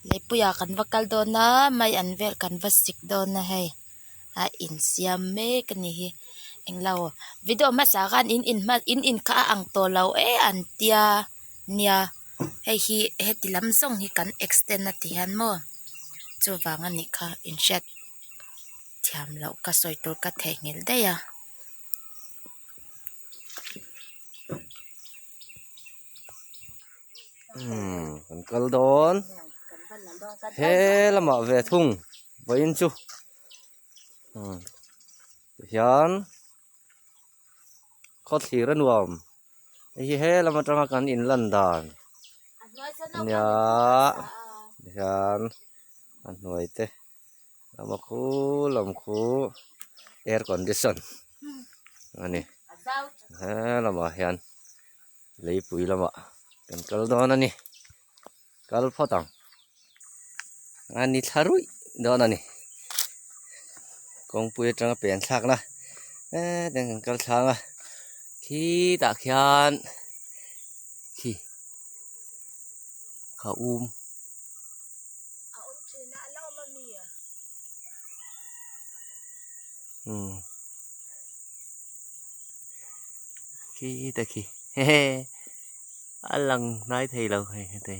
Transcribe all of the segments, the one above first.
Leipuiah kan va kal dawn a mai an vel kan va sik dawn a hei a insiam mek a ni hi englo video hmasa khan in in hma in in kha a ang tawh lo e an tia nia hei hi heti lam zawng hi kan extend a ti hian maw chuvang a nih kha inhriat thiam loh ka sawi tur ka theihnghilh daih a. Umm kan kal dawn he lamah ve thung vawiin chu umm tihian khawthlir a nuam hei hi he lam atanga kan in lan dan ania tihian a hnuai te lama khu lam khu air condition a ni he lamah hian. Leipui lamah kan kal dawn a ni kal phawt ang a ni thla ruih dawn a ni kawngpui atanga pen thlakna hetiang kan kal thlang a khitah khian khi kha um umm. Khi ta khi hehe a lang hnai thei lo hei heti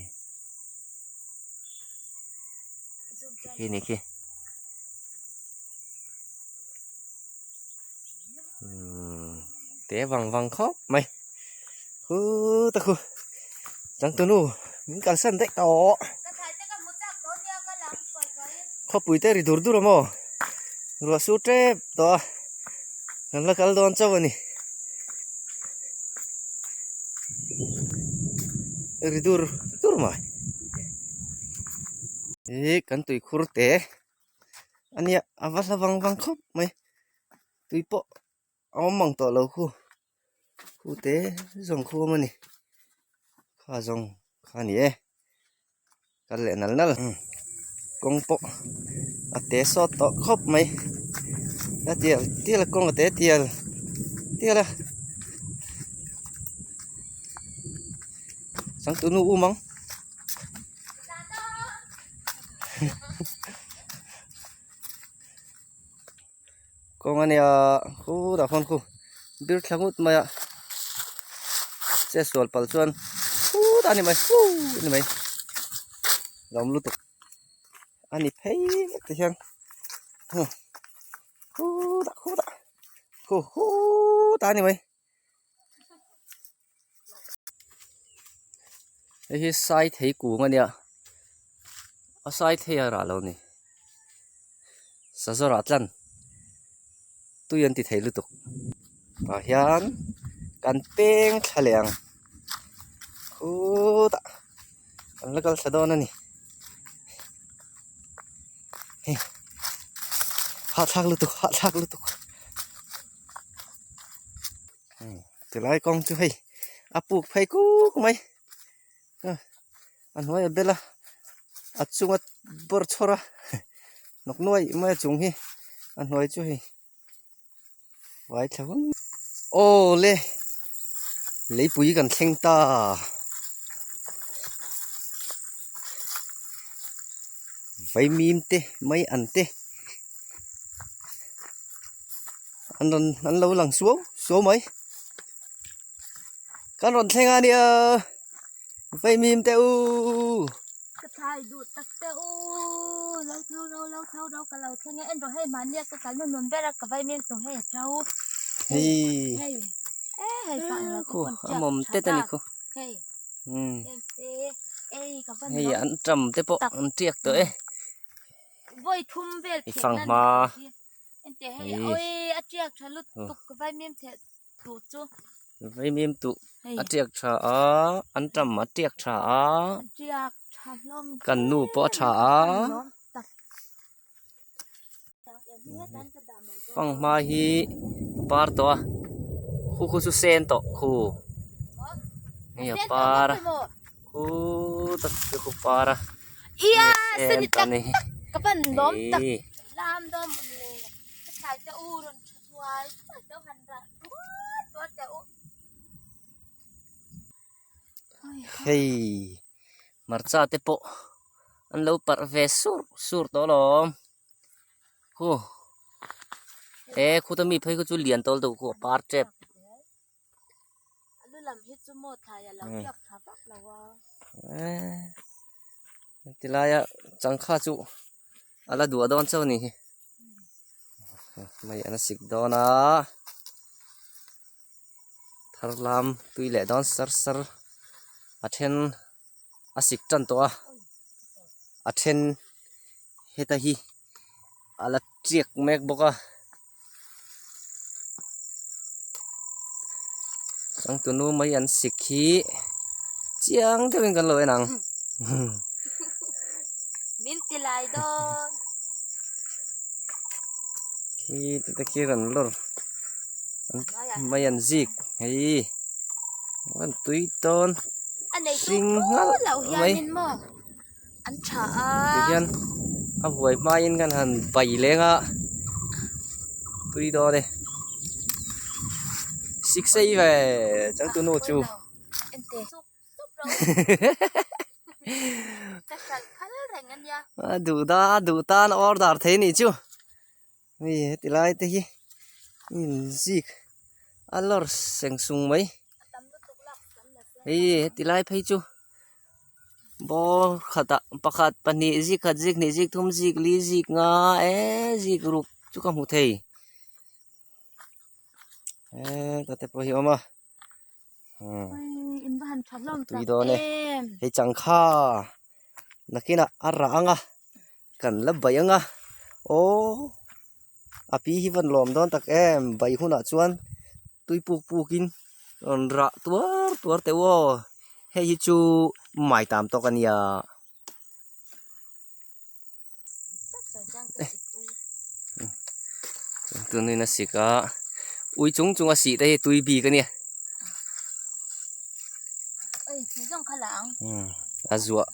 khi ni khi umm te vang vang khawp mai khu ta khu changtunu min kalsan daih tawh khawpui te ri dur dur a maw ruah sur tep tawh a kan la kal dawn chauh a ni ri dur dur mai ih kan tui khur te a nia a va hla vang vang khawp mai tui pawh a awm mang tawh lo khu khu te zawng khu awm a ni kha zawng kha a ni e. Kal leh nal nal kawng pawh a te sawt tawh khawp mai a tial tial a kawng a te tial tial a changtunu um ang kawng a nia khutah khawn khu bir thla ngut mai a che sual pal chuan khutah a ni mai huuu a ni mai lawm lutuk a ni phei vek ti hian khutah khutah khu khutah a ni mai. Hei hi sai thei kung a nia a sai thei a rah lo ni sazawrah tlan tui an ti thei lutuk tah hian kan peng thla leh ang khutah kan la kal thla dawn a ni hei hahthlak lutuk hahthlak lutuk. Tilai kawng chu hei a puk phei kuk mai a hnuai a bel a a chunga bawr chhawr a hnawk nuai mai a chung hi a hnuai chu hei vai thla hun aw le leipui kan thleng ta vaimim te mai an te. An rawn an lo lang suau suau mai kan rawn thleng a nia vaimim te u. Ka thai duh tak te u lo tho ro lo tho ro ka lo thleng e en rawh hei mahnia ka kalna nuam ber a ka vaimim tawh hei a to hei hei e hei pah ang lo te khu pawn a mawm tet a ni khu hei ei ka van hei an tam te pawh an tiak tawh e. Vawi thum vel I theh fang nan hma. hi ente hei Hei. oi a tiak tha lut Aw. tuk ka vaimim theh tu chu. Vaimim tu Hei. a tiak tha a, an tam a tiak tha a. A tiak tha hlawm Kan nu pawh a tha a. Tak. Fang hma hi a par tawh a, khu khu chu sen tawh khu. Hei a par a. Khu tak chu khu par a. Ia Sen seni tawh tak ni. tak ka van lawm tak Hei. lam dawn maw le ka thlai te u rawn tha thuai thuai te u han rah tuar tuar te u. Hei hmarcha te pawh an lo parh ve sur sur tawh alawm khu e khuta mi phei khu chu lian tawlh deuh khu a par tep. Tilaia changkha chu a la duah dawn chauh a ni hi mai an a sik dawn a thar lam tui leh dawn sar sar a then a sik tan tawh a a then heta hi a la tiak mek bawk a changtunu mai an sik hi chiang deuhin kan lo en ang. Min ti lai dawn. Khi te khi rawn lawr mai an zik hei an tui tawn hring nghalh mai an tha a tihian a buai hmain kan han pai leng a tui dawn e sik sei ve changtu nu chu a duh da a duh tan order thei anih chu hei heti lai te hi inzik a lawr seng sung mai hei heti lai phei chu ball khatah pakhat pahnih zik khat zik hnih zik thum zik li zik nga eee zik ruk chu ka hmu thei eee tate pawh hi a awm a. Tui dawn e hei changkha nakinah a rah ang a kan la baih ang a aw a pi hi van lawm dawn tak em baih hunah chuan tui puk puk in rawn rah tuar tuar teh u aw hei hi chu mai tam tawk a nia. Tunin a sik a ui chung chung a sih te hi tui bik a nia a zuah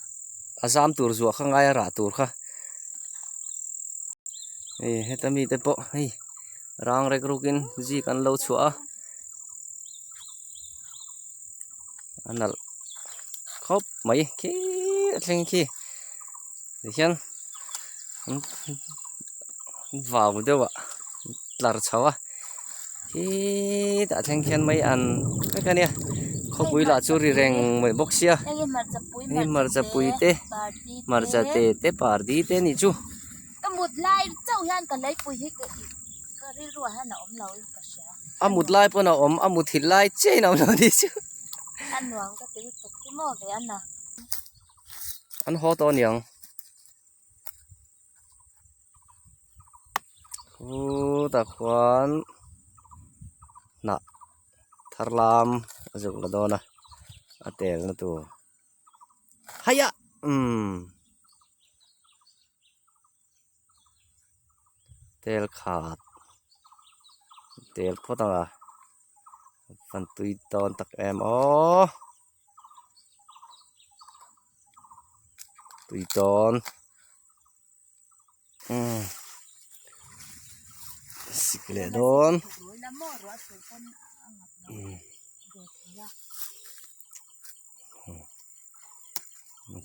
a zam tur zuah kha ngai a rah tur kha hei heta mi te pawh hei rang rek ruk in zik an lo chhuah a a nalh khawp mai khi a thleng khi tihian an vau deuh ah tlar chho a khitah thleng khian mai an vek a nia khawpui lah chu ri reng mai bawk sia hei hmarcha pui te hmarcha te te pardi te anih chu. A mut lai pawn a awm a mut hil lai chiah in a awm lo ni chu. An haw tawh aniang. Khutah khuan hnah thar lam a zuk la dawn a a tel na tur. Haiah umm. Tel khat tel phawt ang a van tui dawn tak em aw tui dawn umm sik leh dawn umm.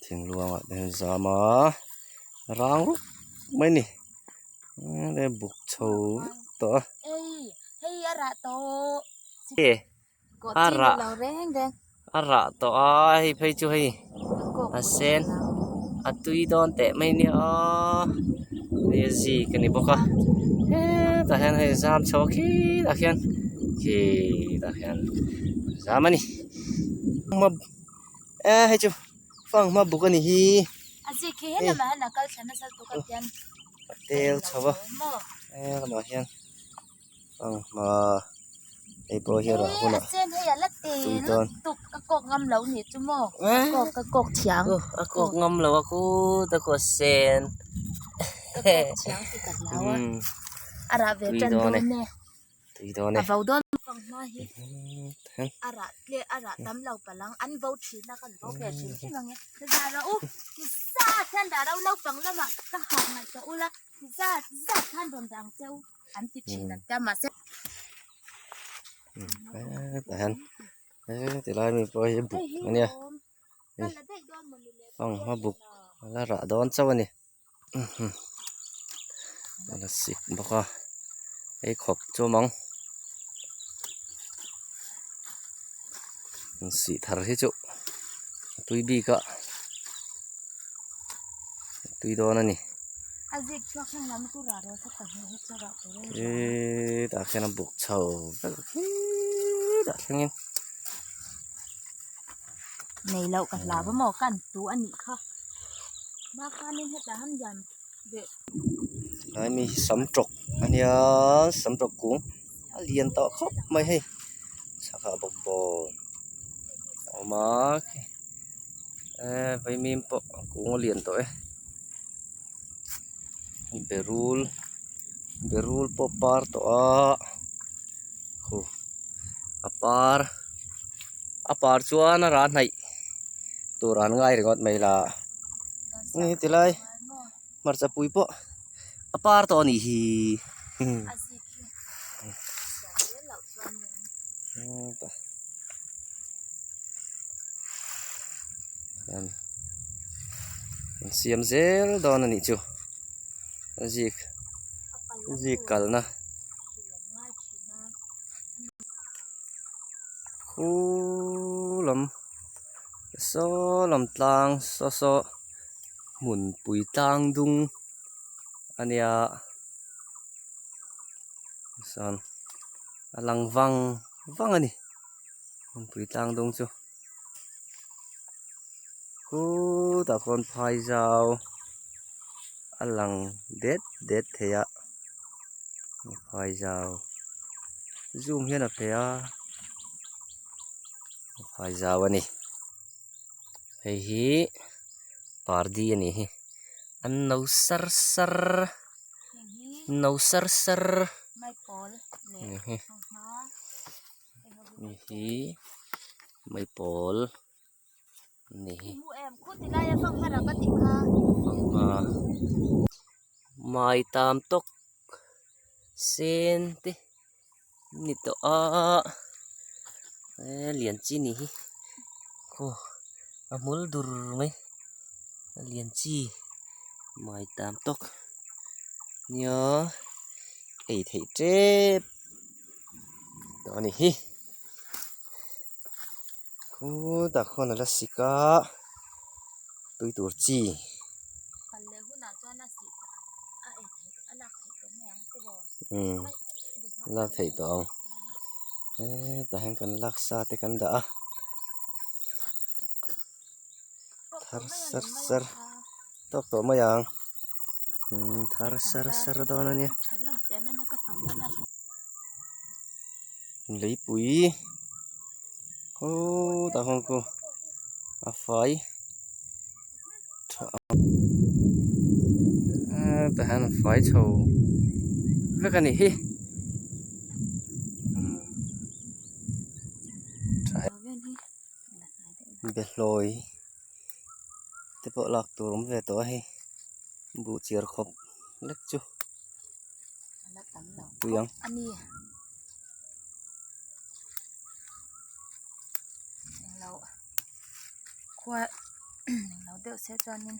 Thingluang ah te hian zam a rang rup mai a ni buk chho vek tawh a. A rah a rah tawh a hei phei chu hei a sen a tui dawn teh mai nia aw hei a zik a ni bawk a hetah hian hei zam chho khitah khian khitah khian zam a ni. E hei chu fanghma buk a ni hi hei a tel chho a helamah hian fanghma hei pawh hi a rah hunah tui dawn a kawk ngam lo a kut a kawt sen tui dawn e. Tui dawn e. A vo dawn vang hma hi a rah tle a rah tam lo palang an vo thin a kan vo ve hrim hrim ang e. Za rawh u ti zat hian dah ro naupang lamah ka hak ngaihtuah ula ti zat zat khan rawn dah ang che u an ti thin an tia mahse. Hetah hian he tilai mi pawh hi buk a nia. Fanghma buk. A la rah dawn chauh a ni a la sik bawk a ei khawp chu awm ang an sih thar hi chu a tui bik a a tui dawn a ni. Tah khian a buk chho vek a khitah thlengin. Nei loh ka hlau a maw kan tu a nih kha ma khanin hetah han lian ve. Tlai mi hi sam tawk a nia sam tawk kung a lian tawh khawp mai hei chhakah bawkbawn a awm a eee vaimim pawh a kung a lian tawh e berul berul pawh par tawh a khu a par a par chuan a rah hnaih tur an ngai ringawt mai la ni ti lai hmarcha pui pawh a par tawh a nih hi an siam zel dawn a nih chu a zik zik kalna. Khu lam saw lam tlang saw saw hmunpui tlang dung a nia sawn a lang vang vang a ni hmunpui tlang dung chu khutah khawn phai zau a lang det det thei a. Phai zau zoom hian a pe a phai zau a ni hei hi pardi a nih hi an no sar sar no sar sar ni hi ni hi maipawl a ni hi fanghma. Mai tam tawk sen te ni tawh a eh lian chi ni hi khaw a hmul dur mai a lian chi mai tam tawk nia ei theih tep tawh a ni hi khutah khuan a la sik a tui tur chi. Umm lak theih tawh ang hetah hian kan lak sa te kan dah a thar sar sar tawk tawh mai ang umm thar sar sar dawn a nia leipui khutah khawn khu a fai. Tah hian a fai chho vek a nih hi behlawi te pawh lak tur awm ve tawh a hei buh chiar khawp lek chu tui ang. Khua englo deuh se chuanin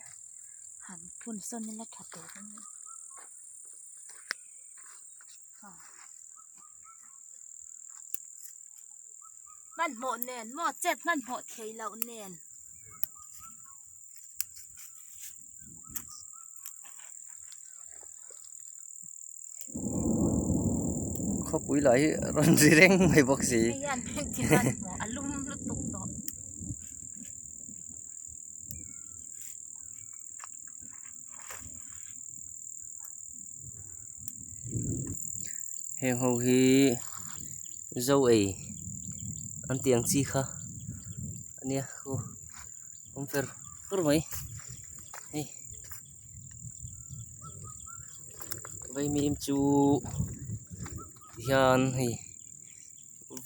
han phun sawn ila tha tur a ni hmanhmawh nen maw chet hmanhmawh thei loh nen. Khawpui lah hi rawn ri reng mai bawk si. Hei hian pheng chi hman hmuh a lum lutuk tawh. Heng ho hi zo ei an tih ang chi kha a nia khu awm fer fur mai hei. Vaimim chu hian hei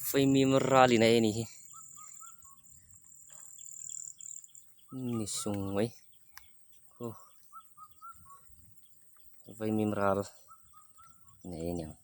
vaimim ral in a ei a nih hi ni sung mai khu vaimim ral in a ei a niang.